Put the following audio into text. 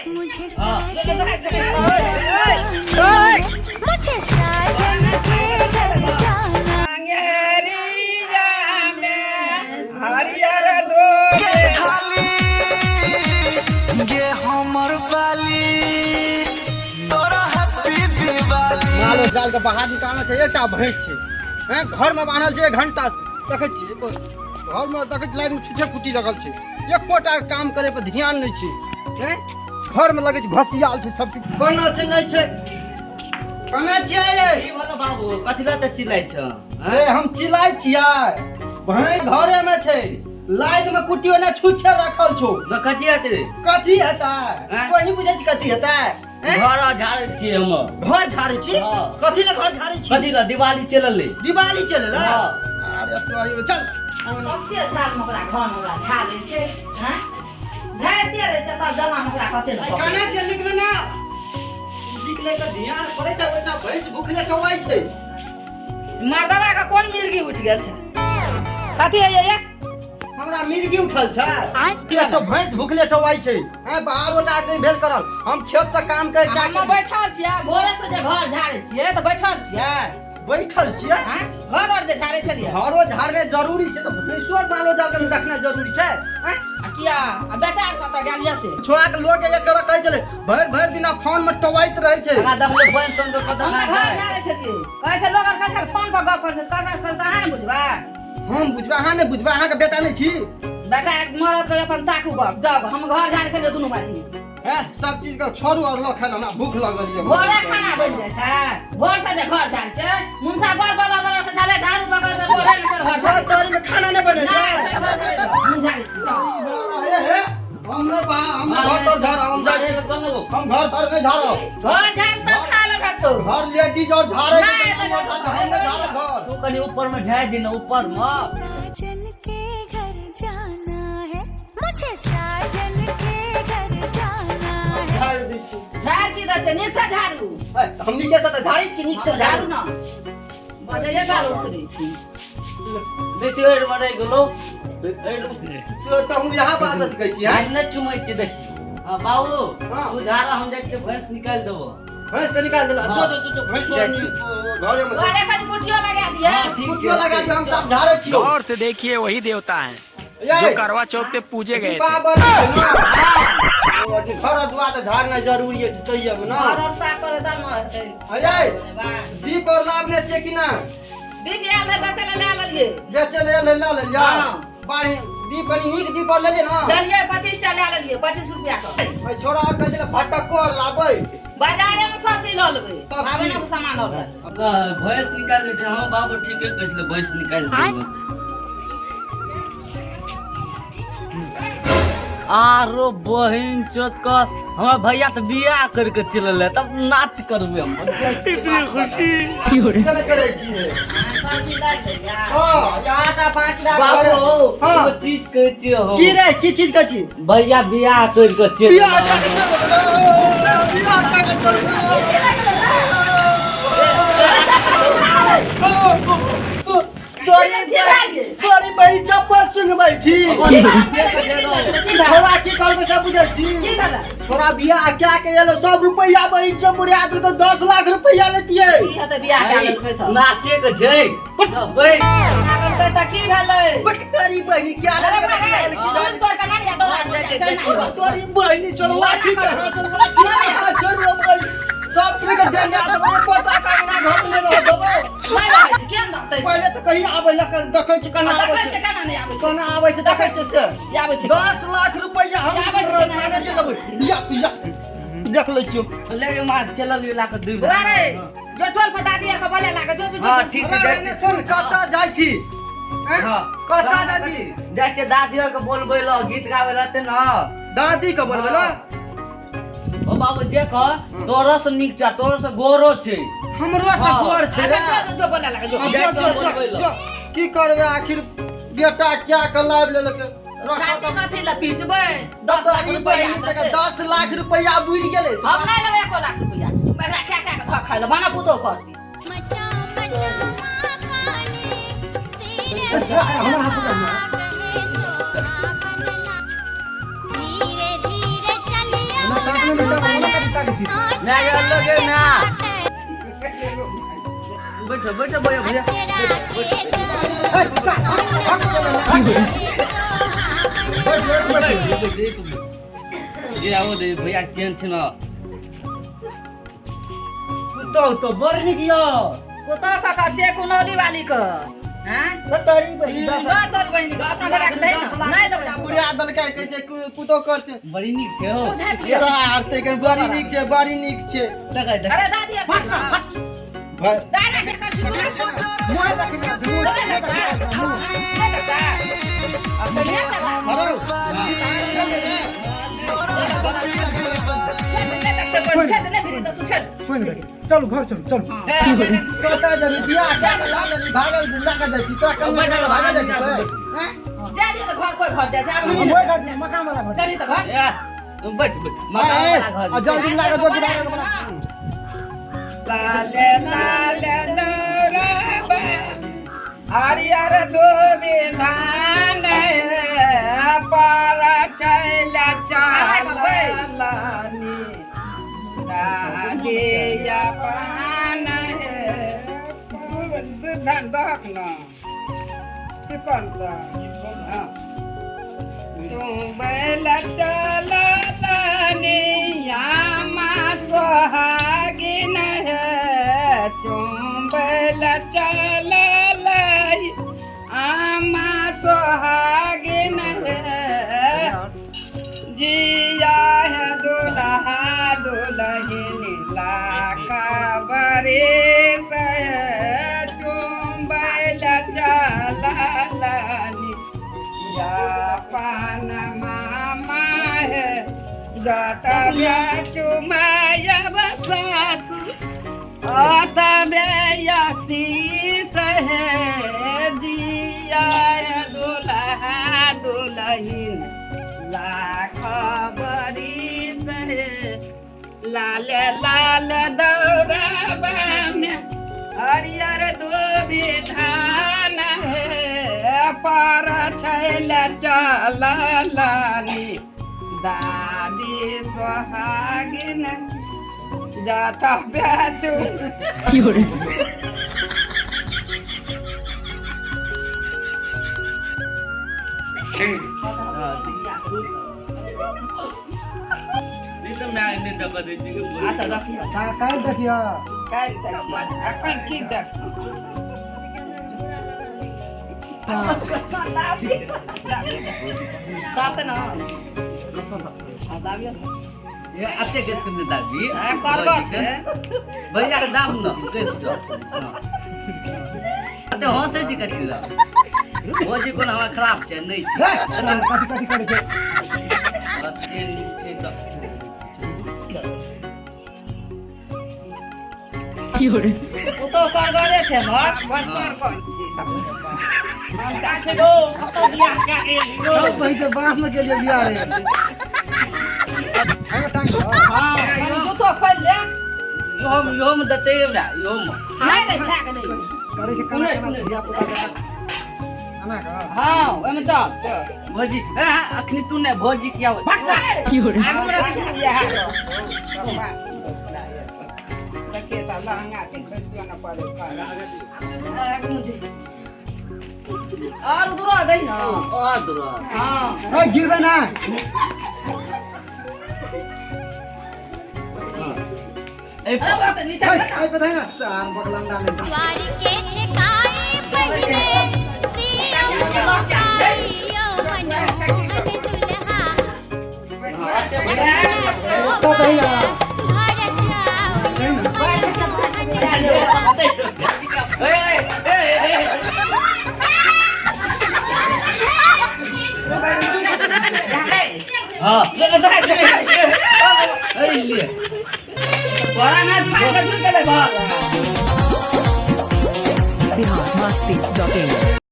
मुझे साजन के घर जाना है, मुझे साजन के घर जाना। हरियर दो खाली गे हमर बाली तोरा हैप्पी दिवाली। माल जाल के बाहर निकालना छै। एकटा भैंस छै, हैं, घर में बान्हल छै। एक घंटा देखै छियै घर में, देखै लाइन में छुछे कुटी लगल छै। एकोटा काम करे पर ध्यान नहि छै। हैं, घर में लगै छै घसियाल छै सब किछु। कोना छै, नहि छै, कोना छियै रे? की भेलो बाबू, कथी लए तऽ चिल्लाइ छ? रे, हम चिल्लाइ छियै? भैंस घरे में छै, लाइन में कुटी ओना छुछे रखल छौ। न, कथी हेतै? कथी हेतै? हैं? तोही बुझै छी कथी हेतै, हैं? घर झाड़ै छियै हम। घर झाड़ै छी? हाँ। कथी ले घर झाड़ै छी? कथी लए? दिवाली चलल। दिवाली चले ला? हाँ। अरे तोही चल। कते झाड़ में ओकरा घर में ओकरा झाड़ै छै, हैं? झाड़िते रहै छै तब जमा में ओकरा कते ने पकड़ै। खाना चल निकलो ना, निकले के ध्यान पड़े छै। ओतना भैंस भूखले टवाई छै। मर्दवा के कोन मिर्गी उठि गेल छै? कथी होइए ये? हमरा मिर्गी उठल छै? एक तो भैंस भूखले टवाई छै, हैं, बाहर ओटा नहि भेल करल। हम खेत से काम कर हम बैठल छियै भोरे से, जे घर झाड़ै छियै तऽ बैठल छियै। बैठल छियै? आँय? घर आर जे झाड़ै छलियै। घरो झाड़ने जरूरी छै तऽ भैंसो आर मालो जाल के देखना जरूरी छै, हैं? आ किया, आ बेटा आर कतऽ गेल यऽ से? छोड़ा के लोग एक गोरा कहै छलै, भरि भरि दिना फोन में टवाइत रहै छै। हमरा देखले बहन संग कतऽ? हम तऽ घर झाड़ै छलियै। कहै छै लोग आर, कहै छै फोन पर गप करै छै, ककरा से करै छै, अहाँ ने बुझबै। हम बुझबै? अहाँ नहि बुझबै? अहाँके बेटा नहि छी? बेटा मरद के अपन ताकू गप जाउ। हम घर झाड़ै छलियै दुनू आदमी। हैं, सब चीज के छोड़ू और लो खाना, हमरा भूख लगल ये। भोरे खाना बनि जाइ छै? भोर से जे घर झाड़ै छै, मुनसा घर बदल बदल के झाड़े, झाड़ू बगल से भोरे ने घर घर झाड़ै। तोरी में खाना नहि बनै छै? हम झाड़ै छी जाउ। हे हे, हम नहि बा, हम घर तर झाड़, हम जाइ छी। हम घर तर नहि झाड़ब। घर झाड़ तब खा ले भेटतौ। घर लेडीज और झाड़े। नहि, हम नहि झाड़ब घर। तू कनि ऊपर में झाड़ि दे ने ऊपर में। मुझे साजन के घर जाना है, मुझे साजन के घर जाना है। झाड़ि दै छी। झाड़ की दै छै? नीक से झाड़ू। ए, हम नीके से तऽ झाड़ै छी, नीक से झाड़ू झाड़ू। ने, बजैये काल उछलै छी। देखियौ, एहि में रहि गेलौ। तो तऽ हम यहाँ बात कहै छी, हैं? हम नहि चुमै छियै, देखियौ। हँ बाबू। हाँ। तू झाड़ा, हम जाइ छियै, भैंस निकालि देबो। भैंस के निकाल देला। हाँ। जो जो जो, भैंस जाइ छी। घरे में छै। घरे खाली कुटियो लगा दिए। हाँ, ठीक कुटियो छै। लगा के हम सब झाड़ै छियौ। गौर से देखिए, वही देवता हैं ये, जो करवा चौथ पे पूजे गए थे। दीपावली छै ने, ओ अथी घर दुआर तऽ झाड़नाइ जरूरी अछि तैयो मे घर ना। और साफ करे तब ने हेतै। अरे बनेबा। दीप और लाभने छियै कि ना? दीप आयल रहै, बच्चा लए लेलियै। बेचे ले ले ले लेलियै? हाँ। बाढ़ी दीप कनि नीक दीप और लेलियै ना? देलियै, 25 टा लए लेलियै, 25 रुपया के। ओइ छोड़ा और कहै छलै भटक्को और लाबै। बाजारे में सब चीज लऽ लेबै। सब आबै चीज। ने सामान और। भैंस निकालि दै छै। हँ बाबू, ठीके कहै छलै, भैंस निकालि देबै। आरो बहिन चोत क, हमर भैया तऽ बियाह कर के चलल है, तब नाच करबै हम। इतनी खुशी। चल करै छियै। सब चीज लए गेलियै। हँ, आटा 5 लाख। बाबू, हाँ। एगो चीज कहै छियै हम। की रे, की चीज कहै छी? भैया बियाह कर के चलि बियाह कऽ के चल गेलै, बियाह कऽ के चल गेलै। तोरी तोरी बड़ी चप्पल सुनबै छी। छोड़ा की कहलकै से बुझै छी? की भेलै? छोड़ा बियाह क्या के एलो, सब रुपैया बहिन चो बुढ़िया देलकै, 10 लाख रुपैया लेतियै। की हेतै बियाह कए लेलकै तऽ? नाचे के छै बै। लेलकै तऽ की भेलै? बट तोरी बहिनी क्या अरे लेलकै? मारे, की तुम तोड़ के ना लिया, दौड़ा के चल ना। तोरी बहिनी चल लाठी के हाथ, चल लाठी के हाथ, छोड़ रो बहिनी। सब के डंडा देबो, पोता का अंगना घर में रह देबो। नहि रहै छै, किया ने रहतै? पहिले तऽ कहीं आबै लए देखै छी केना आबै देखै छै। छै केना नहि आबै छै। केना आबै छै देखै छै से। आबै छै। 10 लाख रुपैआ हम आबै छै केना? कागज जे लेबै, या या देख लै छियौ। ले गे माँ, चलल ला के दूर। बौआ रे, जो टोल पर दादी आर के बोले लागे, जो जो जो। हाँ, ठीक छै। अरे एने सुन, कतऽ जाइ छी, हैं? हाँ। कतऽ जाइ छी? जाइ छियै दादी आर के बोलबै लए, गीत गाबै लए ते न। दादी के बोलबै लए? ओ बाबू, जे कह, तोरो से नीक छै, तोरो से गोरो छै। हमरो से हाँ। गोर छै रे। अच्छा, जो जो जो बोले लागे, जो। आ, जो जो जो जो, की करबै आखिर बेटा क्या के लाबि लेलकै? छाती कथी लए पीटबै? 10 लाख रुपैआ दै छै। 10 लाख रुपैआ बुड़ि गेलै। हम नहि लेबै एको लाख रुपैआ। एकरा खा खा के धऽ खाइ लए बना पुतोह करती। मचा मचा माखाने सिर हमरा हाथ पकड़ ना। धीरे धीरे चलिया। हमरा काट लेबै। छी। मैं गेल लोगे ना। बैठो बैठो भैया भैया। ये आओ दे भैया केहन छै न पुतहु तो बड़ नीक यौ। पुतहु ककर छै? कुनौली वाली के हैं? तोरी बहिन दस बड़ तोर बहिनी के अपना भैया के दही न नहि लेबै। बुढ़िया देलकै, कहै छै पुतोह कर छै। बड़ी नीक छै हो। तू झाँपि लिअ। सार ते के बड़ी नीक छै, बड़ी नीक छै। देखै देख। अरे दादी आर भाई दादा के कर छी। मुँह देखने छै, मुँह देखने छै, मुँह। हरौ, सुनि ले, चलू घर, चलू चलू। कतऽ जेबही? बियाह कए कऽ लऽ गेली, भागल लऽ कऽ जाइ छी तोरा कनिया कऽ भागल जाइ छी तोय? हैं? ओहि घर जेबै, मकान वाला घर। ए, बैठ बैठ। ए, ए, आ जल्दी लऽ कऽ जो गिरा कऽ बना। लाल लाल दौड़बा हरियर धोबी धान पर चल चलनी दादी अपन हे धान दहक न चिकन सँ चुबैल चलनी यामा सोहागिन हे चुबैल चलल आमा सोहागिन हे जिया है दुल्हा दुल्हिन लाखा बरेस है चुम्बैल चलनी या पान मामा है जतबे चुमायब सासु अतबे आशीष हे जिया दुल्हा दुल्हिन लाख बरिस हे लाल लाल दौड़बा में हरियर धोबी धान हे पर छैल चलनी दादी सोहागिन जात बेचू। नहीं तऽ माय नहि दऽ कऽ दै छै। अच्छा देखियौ। काल्हि देखियौ। काल्हि देखियौ, एखन की देखियौ? दाबते न। हाँ, दाबियौ न। ये अते केस के दाबी। आ, करगर छै। भैया के दाब न केस। अते हंसै छी कथी लए? भौजी कोनो हमरा खराब छै नहि छै। कथी कथी करै छै? अते नीक छै तऽ पुतहु करगरे छै हमर। बड़ कर छी। सब बहिन छै, बाँस मे गेलियै बियाह रे। एहिमे टांग दहो। हाँ, कनि जूतो खोलि ले। इहोमे इहोमे देतै हमरा इहोमे। नहि नहि, खाए के नहि। करै छै केना केना छै धिया पुता के एना कऽ। हाँ, ओहिमे चल। भौजी ए अखनी तू नहि, भौजी किया आगू मे रख। देखिए तऽ लहंगा छै, खसियो न पड़े। और उधरो दही न। और दूर। हाँ। ओइ गिरबै ना। ए अरे बात नीचा। ओइ ओइ पे दही ना सार बकलंडा में। द्वार के ठेकाए पहले दिया मुकाइयो मनमोहन दुल्हा तो दही आ। घर जाओ मनमोहन दुल्हा। ए ए ए हाँ ए ले। बड़ा ना फाड़ के झुक गेलै घर। biharmasti.in.